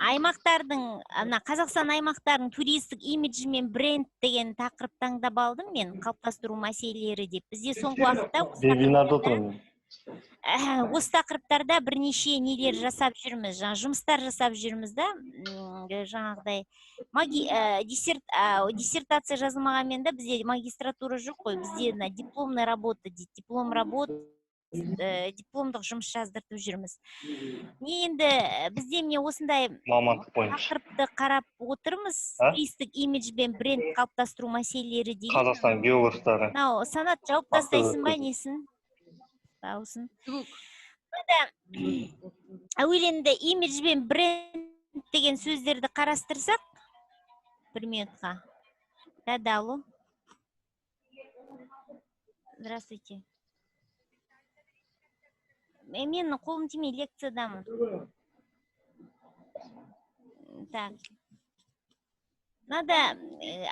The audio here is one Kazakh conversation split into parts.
Аймақтардың, мына Қазақстан аймақтарының туристік имиджі мен бренд деген тақырып таңдап алдым мен, қалыптастыру мәселелері деп. Бізде соңғы уақытта осы Вебинарда отырмын. Осы тақырыптарда бірнеше нелер жасап жүрміз, жаңа жұмыстар жасап жүрміз да, жаңағыдай диссертация жазылмағанмен да, бізде магистратура жоқ қой, бізде мына дипломная работа дейді, диплом работ, дипломдық жұмыс жаздыртып жүрміз. Не енді бізде міне осындай Мамандық бойынша. тақырыпты қарап отырмыз. А? Туристік имидж бен бренд қалыптастыру мәселелері деген. Қазақстан географтары. Мынау, Санат, жауып тастайсың ба Ақтөбе. несін, дауысын? Звук. Әуелі енді имидж бен бренд деген сөздерді қарастырсақ бір минутқа. Да, алло, здравствуйте. Мен қолым тимей, лекциядамын. Так, мынада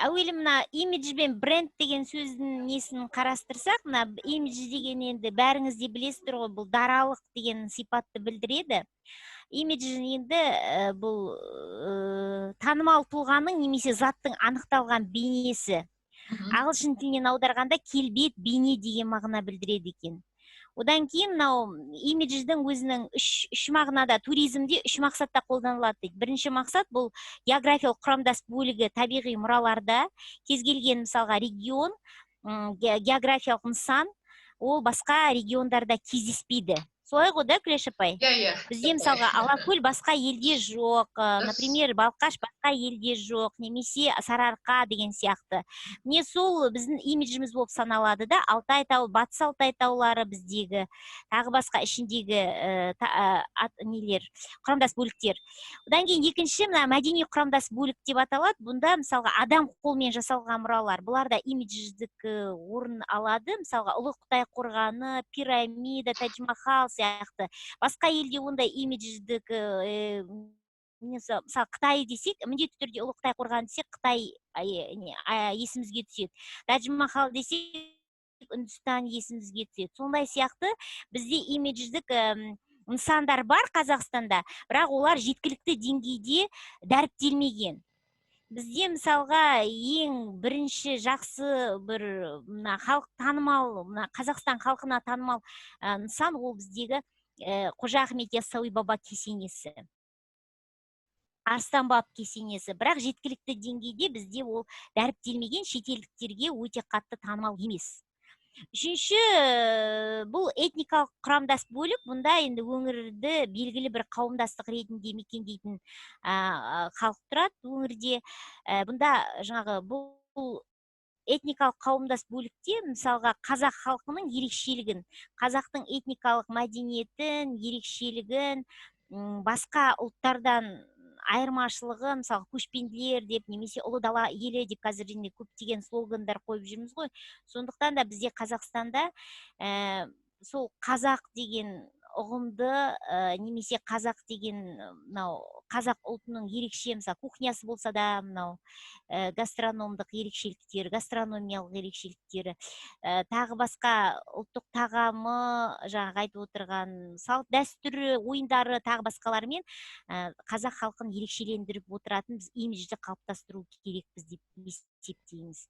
әуелі мына имидж бен бренд деген сөздің несін қарастырсақ. Мына имидж деген енді бәріңіз де білесіздер ғой, бұл даралық деген сипатты білдіреді. Имидж енді бұл танымал тұлғаның немесе заттың анықталған бейнесі. Ағылшын тілінен аударғанда келбет, бейне деген мағына білдіреді екен. Одан кейін мынау имидждің өзінің үш мағынада, туризмде үш мақсатта қолданылады дейді. Бірінші мақсат — бұл географиялық құрамдас бөлігі табиғи мұраларда. Кез келген, мысалға, регион, географиялық нысан, ол басқа региондарда кездеспейді, солай ғой да, Күләш апай? Иә. Бізде, мысалға, Алакөл басқа елде жоқ, Дұрыс. например, Балқаш басқа елде жоқ немесе Сарыарқа деген сияқты. Міне, сол біздің имиджіміз болып саналады да. Алтай тау, Батыс Алтай таулары біздегі, тағы басқа ішіндегі нелер, құрамдас бөліктер. Одан кейін екінші мына мәдени құрамдас бөлік деп аталады. Бұнда, мысалға, адам қолымен жасалған мұралар, бұлар да имидждік орын алады. Мысалға, Ұлы Қытай қорғаны, пирамида, Тадж Махал сияқты. Басқа елде ондай имидждік мысалы, Қытай десек, міндетті түрде Ұлы Қытай қорғаны десек, Қытай не, есімізге түседі. Тадж Махал десек, Үндістан есімізге түседі. Сондай сияқты бізде имидждік нысандар бар Қазақстанда, бірақ олар жеткілікті деңгейде дәріптелмеген. Бізде, мысалға, ең бірінші жақсы бір мына халық танымал, мына Қазақстан халқына танымал нысан ол біздегі Қожа Ахмет Яссауи баба кесенесі, Арыстан баб кесенесі. Бірақ жеткілікті деңгейде бізде ол дәріптелмеген, шетелдіктерге өте қатты танымал емес. Үшінші бұл этникалық құрамдас бөлік. Бұнда енді өңірді белгілі бір қауымдастық ретінде мекендейтін халық тұрады өңірде. Бұнда жаңағы бұл этникалық қауымдас бөлікте, мысалға, қазақ халқының ерекшелігін, қазақтың этникалық мәдениетін, ерекшелігін, басқа ұлттардан айырмашылығы, мысалы, көшпенділер деп немесе ұлы дала елі деп қазір енді көптеген слогандар қойып жүрміз ғой. Сондықтан да бізде Қазақстанда сол қазақ деген ұғымды немесе қазақ деген мынау қазақ ұлтының ерекше, мысалы, кухнясы болса да, мынау гастрономдық ерекшеліктері, гастрономиялық ерекшеліктері, тағы басқа ұлттық тағамы, жаңағы айтып отырған салт дәстүрі, ойындары, тағы басқаларымен қазақ халқын ерекшелендіріп отыратын біз имиджді қалыптастыру керекпіз деп есептейміз.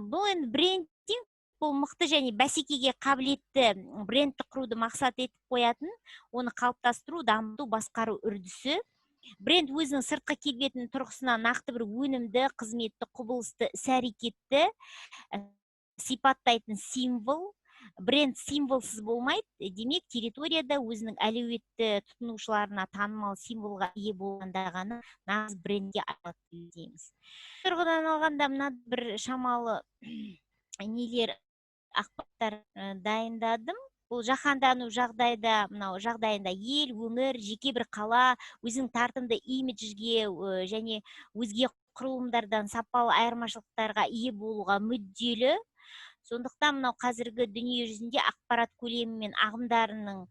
Бұл енді брендинг, бұл мықты және бәсекеге қабілетті брендті құруды мақсат етіп қоятын, оны қалыптастыру, дамыту, басқару үрдісі. Бренд өзінің сыртқы келбетінің тұрғысынан нақты бір өнімді, қызметті, құбылысты, іс-әрекетті сипаттайтын символ. Бренд символсыз болмайды. Демек, территорияда өзінің әлеуетті тұтынушыларына танымал символға ие болғанда ғана нағыз брендке айналады дейміз. Тұрғыдан алғанда мына бір шамалы нелер, ақпараттар дайындадым. Бұл жаһандану жағдайда, мынау жағдайында ел, өңір, жеке бір қала өзінің тартымды имиджге және өзге құрылымдардан сапалы айырмашылықтарға ие болуға мүдделі. Сондықтан мынау қазіргі дүние жүзінде ақпарат көлемі мен ағымдарының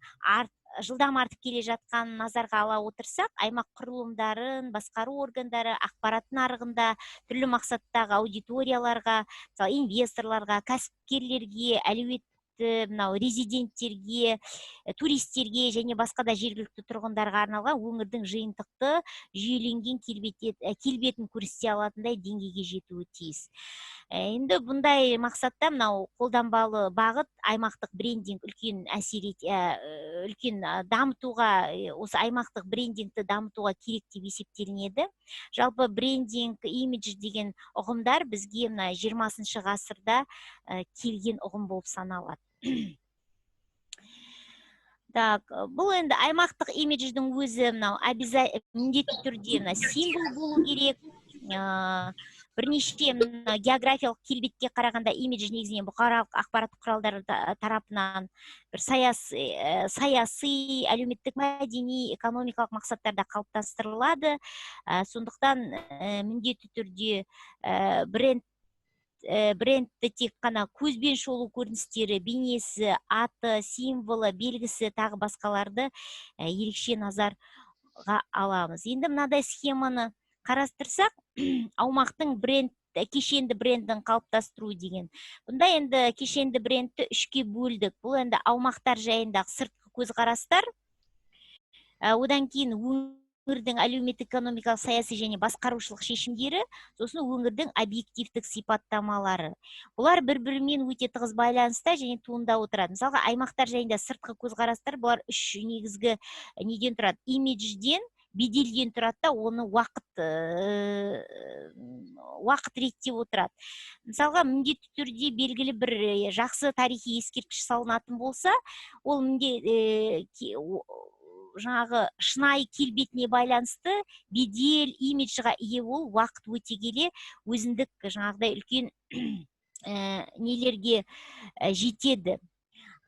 жылдам артып келе жатқанын назарға ала отырсақ, аймақ құрылымдарын басқару органдары ақпарат нарығында түрлі мақсаттағы аудиторияларға, мысалы, инвесторларға, кәсіпкерлерге, әлеуетті жергілікті мынау резиденттерге, туристерге және басқа да жергілікті тұрғындарға арналған өңірдің жиынтықты, жүйеленген келбетін көрсете алатындай деңгейге жетуі тиіс. Енді бұндай мақсатта мынау қолданбалы бағыт аймақтық брендинг үлкен әсер үлкен дамытуға, осы аймақтық брендингті дамытуға керек деп есептелінеді. Жалпы брендинг, имидж деген ұғымдар бізге мына 20 ғасырда келген ұғым болып саналады. Так, бұл енді аймақтық имидждің өзі мынау міндетті түрде мына символ болу керек. Бірнеше мына географиялық келбетке қарағанда имидж негізінен бұқаралық ақпарат құралдары тарапынан бір саяси, әлеуметтік, мәдени, экономикалық мақсаттарда қалыптастырылады. Сондықтан міндетті түрде брендті тек қана көзбен шолу көріністері, бейнесі, аты, символы, белгісі, тағы басқаларды ерекше назарға аламыз. Енді мынадай схеманы қарастырсақ, аумақтың бренд, кешенді брендін қалыптастыру деген. Бұнда енді кешенді брендті үшке бөлдік. Бұл енді аумақтар жайындағы сыртқы көзқарастар, одан кейін өңірдің әлеуметтік, экономикалық, саяси және басқарушылық шешімдері, сосын өңірдің объективтік сипаттамалары. Бұлар бір-бірімен өте тығыз байланыста және туындап отырады. Мысалға, аймақтар жайында сыртқы көзқарастар, бұлар үш негізгі неден тұрады? Имиджден, беделден тұрады да, оны уақыт реттеп отырады. Мысалға, міндетті түрде белгілі бір жақсы тарихи ескерткіш салынатын болса, ол жаңағы шынайы келбетіне байланысты бедел, имиджға ие болып, уақыт өте келе өзіндік жаңағыдай үлкен нелерге жетеді.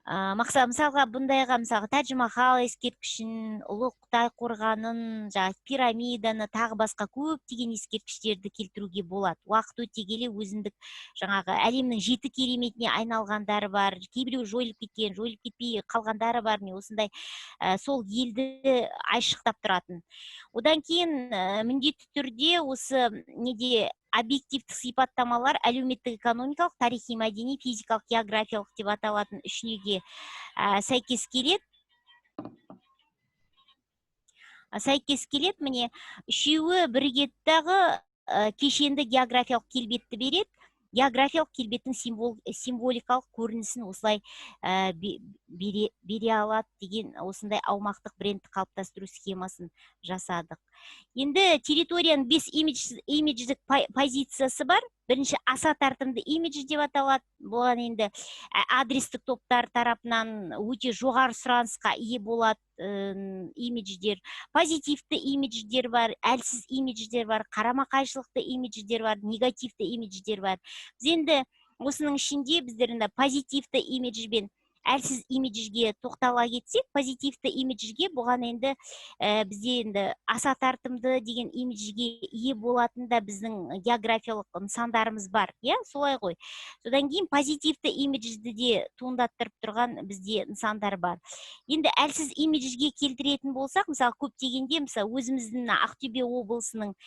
Мақсат, мысалға, бұндайға, мысалға, Тәж-Махал ескерткішін, Ұлы Қытай қорғанын, жаңағы пирамиданы, тағы басқа көптеген ескерткіштерді келтіруге болады. Уақыт өте келе өзіндік жаңағы әлемнің жеті кереметіне айналғандары бар, кейбіреуі жойылып кеткен, жойылып кетпей қалғандары бар, міне осындай, сол елді айшықтап тұратын. Одан кейін міндетті түрде осы неде объективтік сипаттамалар әлеуметтік, экономикалық, тарихи, мәдени, физикалық, географиялық деп аталатын үш неге сәйкес келеді. Сәйкес келеді, міне, үшеуі бірігеді дағы, кешенді географиялық келбетті береді. Географиялық келбеттің символикалық көрінісін осылай бере алады деген осындай аумақтық брендті қалыптастыру схемасын жасадық. Енді территорияның 5 имидждік позициясы бар. Бірінші аса тартымды имидж деп аталады. Бұған енді адрестік топтар тарапынан өте жоғары сұранысқа ие болады имидждер. Позитивті имидждер бар, әлсіз имидждер бар, қарама-қайшылықты имидждер бар, негативті имидждер бар. Біз енді осының ішінде біздер енді позитивті имиджбен әлсіз имиджге тоқтала кетсек, позитивті имиджге бұған енді бізде енді аса тартымды деген имиджге ие болатын да біздің географиялық нысандарымыз бар, иә, солай ғой. Содан кейін позитивті имиджді де туындаттырып тұрған бізде нысандар бар. Енді әлсіз имиджге келтіретін болсақ, мысалы, көптегенде, мысалы, өзіміздің мына Ақтөбе облысының,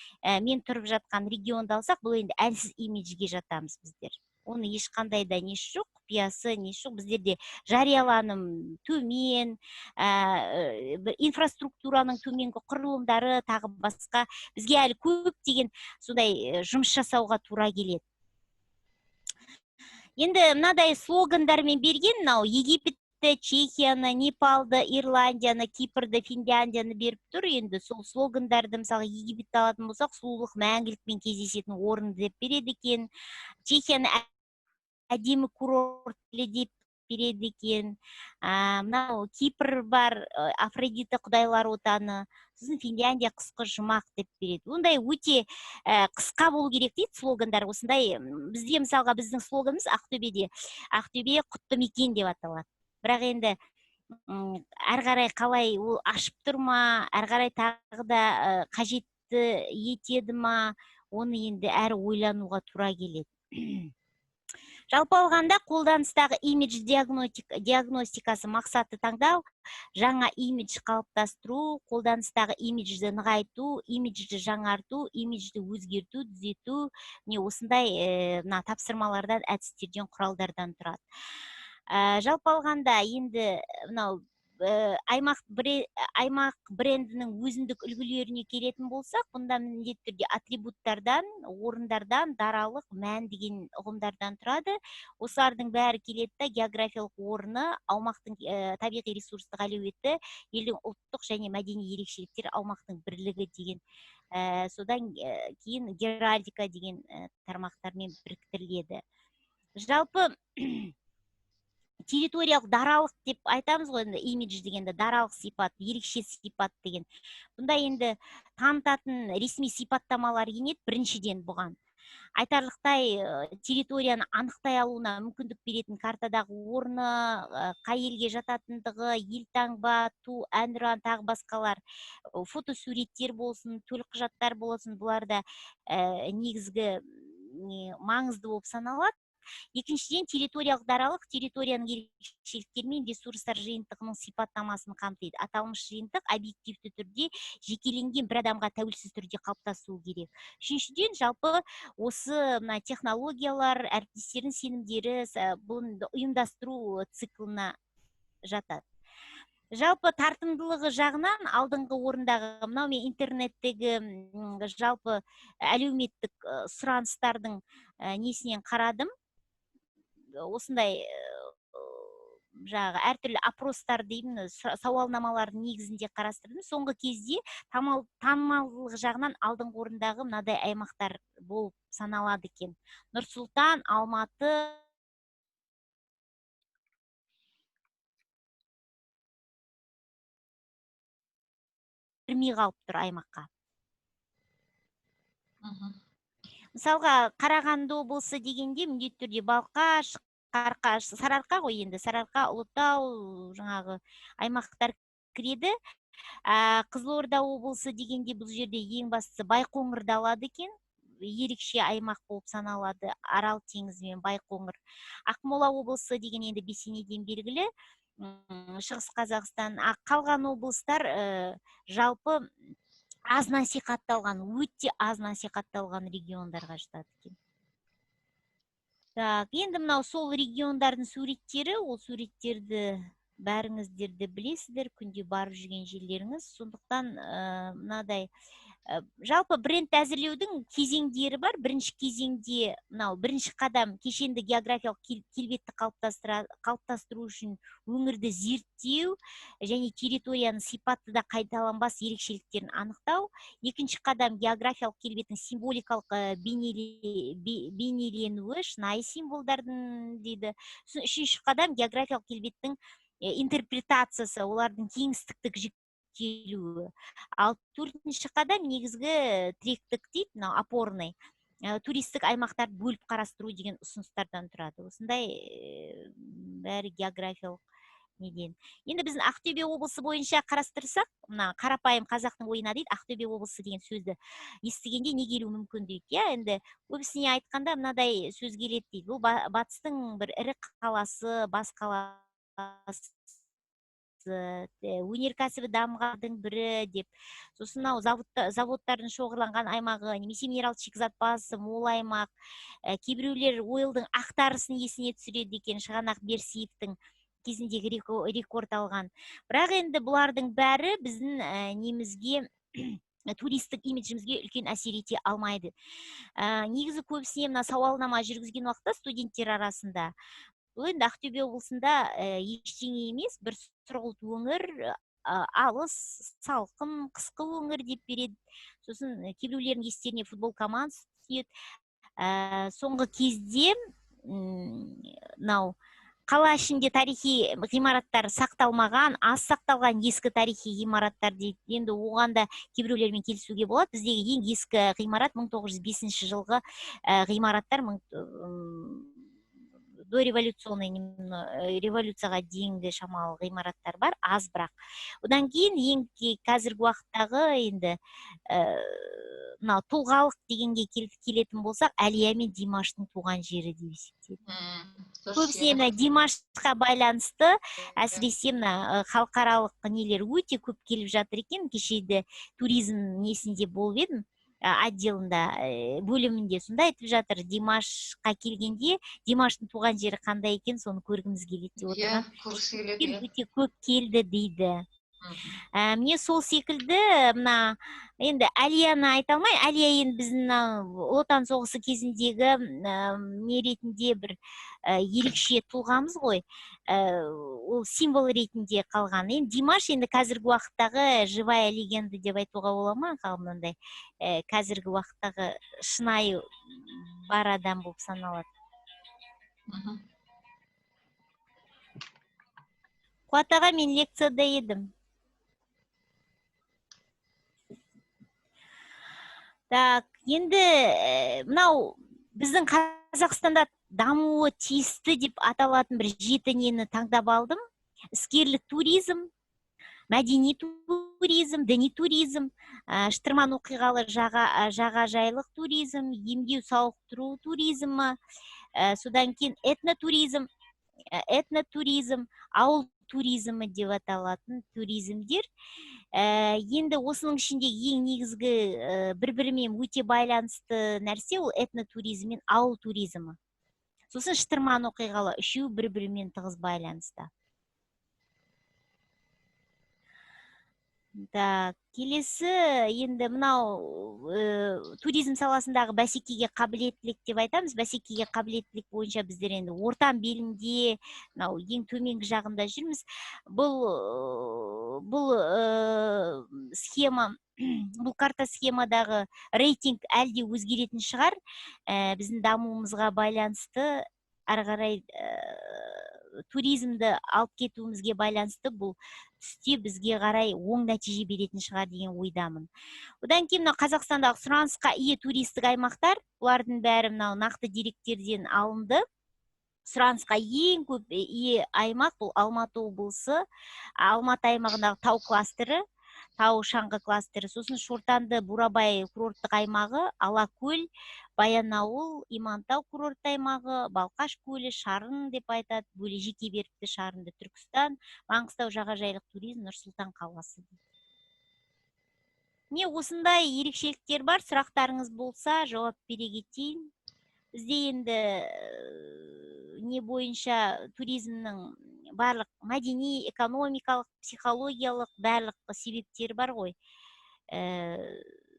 мен тұрып жатқан регионды алсақ, бұл енді әлсіз имиджге жатамыз біздер. Оны ешқандай да несі жоқ, құпиясы несі жоқ. Біздерде жарияланым төмен, бір инфраструктураның төменгі құрылымдары, тағы басқа. Бізге әлі көптеген сондай жұмыс жасауға тура келеді. Енді мынадай слогандармен берген, мынау Египетті, Чехияны, Непалды, Ирландияны, Кипрді, Финляндияны беріп тұр. Енді сол слогандарды, мысалы, Египетті алатын болсақ, сұлулық мәңгілікпен кездесетін орын деп береді екен. Чехияны әдемі курорт деп береді екен. Мынау Кипр бар, Афродита құдайлар отаны, сосын Финляндия қысқы жұмақ деп береді. Ондай өте қысқа болу керек дейді слогандар. Осындай, бізде, мысалға, біздің слоганымыз Ақтөбеде Ақтөбе құтты мекен деп аталады. Бірақ енді, әрі қарай қалай ол ашып тұр ма, әрі қарай тағы да қажетті етеді ма, оны енді әрі ойлануға тура келеді. Жалпы алғанда қолданыстағы имидж диагностикасы мақсаты таңдау, жаңа имидж қалыптастыру, қолданыстағы имиджді нығайту, имиджді жаңарту, имиджді өзгерту, түзету, міне осындай мына тапсырмалардан, әдістерден, құралдардан тұрады. Жалпы алғанда енді мынау аймақ брендінің өзіндік үлгілеріне келетін болсақ, бұнда міндетті түрде атрибуттардан, орындардан, даралық, мән деген ұғымдардан тұрады. Осылардың бәрі келеді да географиялық орны, аумақтың табиғи ресурстық әлеуеті, елдің ұлттық және мәдени ерекшеліктері, аумақтың бірлігі деген, содан кейін геральдика деген тармақтармен біріктіріледі. Жалпы территориялық даралық деп айтамыз ғой енді, имидж дегенде даралық сипат, ерекше сипат деген. Бұнда енді танытатын ресми сипаттамалар енеді. Біріншіден, бұған айтарлықтай территорияны анықтай алуына мүмкіндік беретін картадағы орны, қай елге жататындығы, елтаңба, ту, әнұран, тағы басқалар, фотосуреттер болсын, төлқұжаттар болсын, бұлар да негізгі маңызды болып саналады. Екіншіден, территориялық даралық территорияның ерекшеліктері мен ресурстар жиынтығының сипаттамасын қамтиды. Аталмыш жиынтық объективті түрде жекеленген бір адамға тәуелсіз түрде қалыптасуы керек. Үшіншіден, жалпы осы мына технологиялар, әріптестердің сенімдері, бұны ұйымдастыру циклына жатады. Жалпы тартымдылығы жағынан алдыңғы орындағы мынау мен интернеттегі жалпы әлеуметтік сұраныстардың несінен қарадым. Осындай жаңағы әртүрлі опростар деймін, сауалнамалардың негізінде қарастырдым. Соңғы кезде танымалдылығы жағынан алдыңғы орындағы мынадай аймақтар болып саналады екен. Нұр-Сұлтан, Алматы, кірмей қалып тұр аймаққа. Мысалға, Қарағанды облысы дегенде міндетті түрде Балқаш, Сарыарқа ғой енді, Сарыарқа, Ұлытау жаңағы аймақтар кіреді. Қызылорда облысы дегенде бұл жерде ең бастысы Байқоңырды алады екен, ерекше аймақ болып саналады, Арал теңізі мен Байқоңыр. Ақмола облысы деген енді бесенеден белгілі, Шығыс Қазақстан, қалған облыстар жалпы аз насихатталған, өте аз насихатталған региондарға жатады екен. Так, енді мынау сол региондардың суреттері, ол суреттерді бәріңіздер де білесіздер, күнде барып жүрген жерлеріңіз. Сондықтан мынадай жалпы бренд әзірлеудің кезеңдері бар. Бірінші кезеңде мынау бірінші қадам кешенді географиялық келбетті қалыптастыру үшін өңірді зерттеу және территорияның сипатты да қайталанбас ерекшеліктерін анықтау. Екінші қадам географиялық келбеттің символикалық бейнеленуі, шынайы символдардың дейді. Сосын үшінші қадам географиялық келбеттің интерпретациясы, олардың кеңістіктік жіктелуі. Ал төртінші қадам негізгі тректік дейді, мынау опорный, туристік аймақтарды бөліп қарастыру деген ұсыныстардан тұрады. Осындай бәрі географиялық неден. Енді біздің Ақтөбе облысы бойынша қарастырсақ, мына қарапайым қазақтың ойына дейді, Ақтөбе облысы деген сөзді естігенде не келуі мүмкін дейді. Иә, енді көбісіне айтқанда мынадай сөз келеді дейді. Бұл батыстың бір ірі қаласы, бас қаласы, өнеркәсібі дамығандың бірі деп. Сосын мынау заводтардың шоғырланған аймағы, немесе минерал шикізат базасы мол аймақ. Кейбіреулер Ойылдың ақтарысын есіне түсіреді екен, Шығанақ Берсиевтің кезіндегі рекорд алған. Бірақ енді бұлардың бәрі біздің немізге, туристік имиджімізге үлкен әсер ете алмайды. Негізі көбісіне мына сауалнама жүргізген уақытта студенттер арасында, бұл енді Ақтөбе облысында ештеңе емес, бір сұрғылт өңір, алыс, салқын, қысқы өңір деп береді. Сосын кейбіреулердің естеріне футбол командасы түседі. Соңғы кезде, мынау қала ішінде тарихи ғимараттар сақталмаған, аз сақталған ескі тарихи ғимараттар дейді. Енді оған да кейбіреулермен келісуге болады. Біздегі ең ескі ғимарат мың тоғыз жүз бесінші жылғы ғимараттар, дореволюционный, революцияға дейінгі шамалы ғимараттар бар, аз бірақ. Одан кейін ең қазіргі уақыттағы енді мынау тұлғалық дегенге келетін болсақ, Әлия мен Димаштың туған жері деп есептеледі. Көбісіне мына Димашқа байланысты, әсіресе мына халықаралық нелер өте көп келіп жатыр екен. Кешегі туризм несінде болып едім. Отделында, бөлімінде сонда айтып жатыр, Димашқа келгенде Димаштың туған жері қандай екен, соны көргіміз келеді деп Иә, отырған. Көргісі келеді, иә. Өте көп келді дейді. Міне, сол секілді мына енді Әлияны айта алмай, Әлия енді біздің мына Ұлы Отан соғысы кезіндегі не ретінде бір ерекше тұлғамыз ғой. Ол символ ретінде қалған. Енді Димаш енді қазіргі уақыттағы живая легенда деп айтуға бола ма? Мынандай қазіргі уақыттағы шынайы бар адам болып саналады. Қуат аға, мен лекцияда едім. Так, енді мынау біздің Қазақстанда дамуы тиісті деп аталатын бір жеті нені таңдап алдым. Іскерлік туризм, мәдени туризм, діни туризм, шытырман оқиғалы жағажайлық туризм, емдеу сауықтыру туризмі, содан кейін этнотуризм, ауыл туризмі деп аталатын туризмдер. Енді осының ішінде ең негізгі, бір-бірімен өте байланысты нәрсе ол этнотуризм мен ауыл туризмі. Сосын шытырман оқиғалы, үшеуі бір-бірімен тығыз байланыста. Так, келесі енді мынау туризм саласындағы бәсекеге қабілеттілік деп айтамыз. Бәсекеге қабілеттілік бойынша біздер енді ортан белінде, мынау ең төменгі жағында жүрміз. Бұл схема, бұл карта схемадағы рейтинг әлде өзгеретін шығар. Біздің дамуымызға байланысты ары қарай туризмді алып кетуімізге байланысты бұл түсте бізге қарай оң нәтиже беретін шығар деген ойдамын. Одан кейін мынау Қазақстандағы сұранысқа ие туристік аймақтар, бұлардың бәрі мынау нақты деректерден алынды. Сұранысқа ең көп ие аймақ бұл Алматы облысы, Алматы аймағындағы тау кластері, тау шаңғы кластері, сосын Шортанды, Бурабай курорттық аймағы, Алакөл, Баянауыл, Имантау курорт аймағы, Балқаш көлі, Шарын деп айтады, бөле жеке беріпті Шарынды, Түркістан, Маңғыстау жағажайлық туризм, Нұр-Сұлтан қаласы. Міне, осындай ерекшеліктер бар, сұрақтарыңыз болса жауап бере кетейін. Бізде енді не бойынша туризмнің барлық мәдени, экономикалық, психологиялық барлық себептері бар ғой.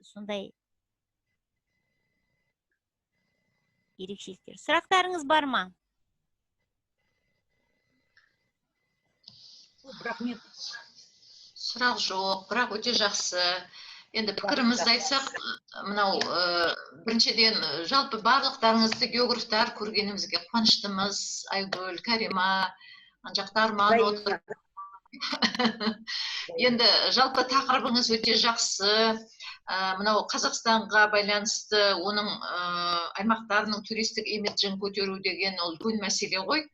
Сондай ерекшеліктер. Сұрақтарыңыз бар ма? Рахмет. Сұрақ жоқ, бірақ өте жақсы. Енді пікірімізді айтсақ, мынау, біріншіден, жалпы барлықтарыңызды географтар көргенімізге қуаныштымыз. Айгүл, Карима, ана жақта Арман отыр. Енді жалпы тақырыбыңыз өте жақсы. Мынау Қазақстанға байланысты оның аймақтарының туристік имиджін көтеру деген ол үлкен мәселе ғой.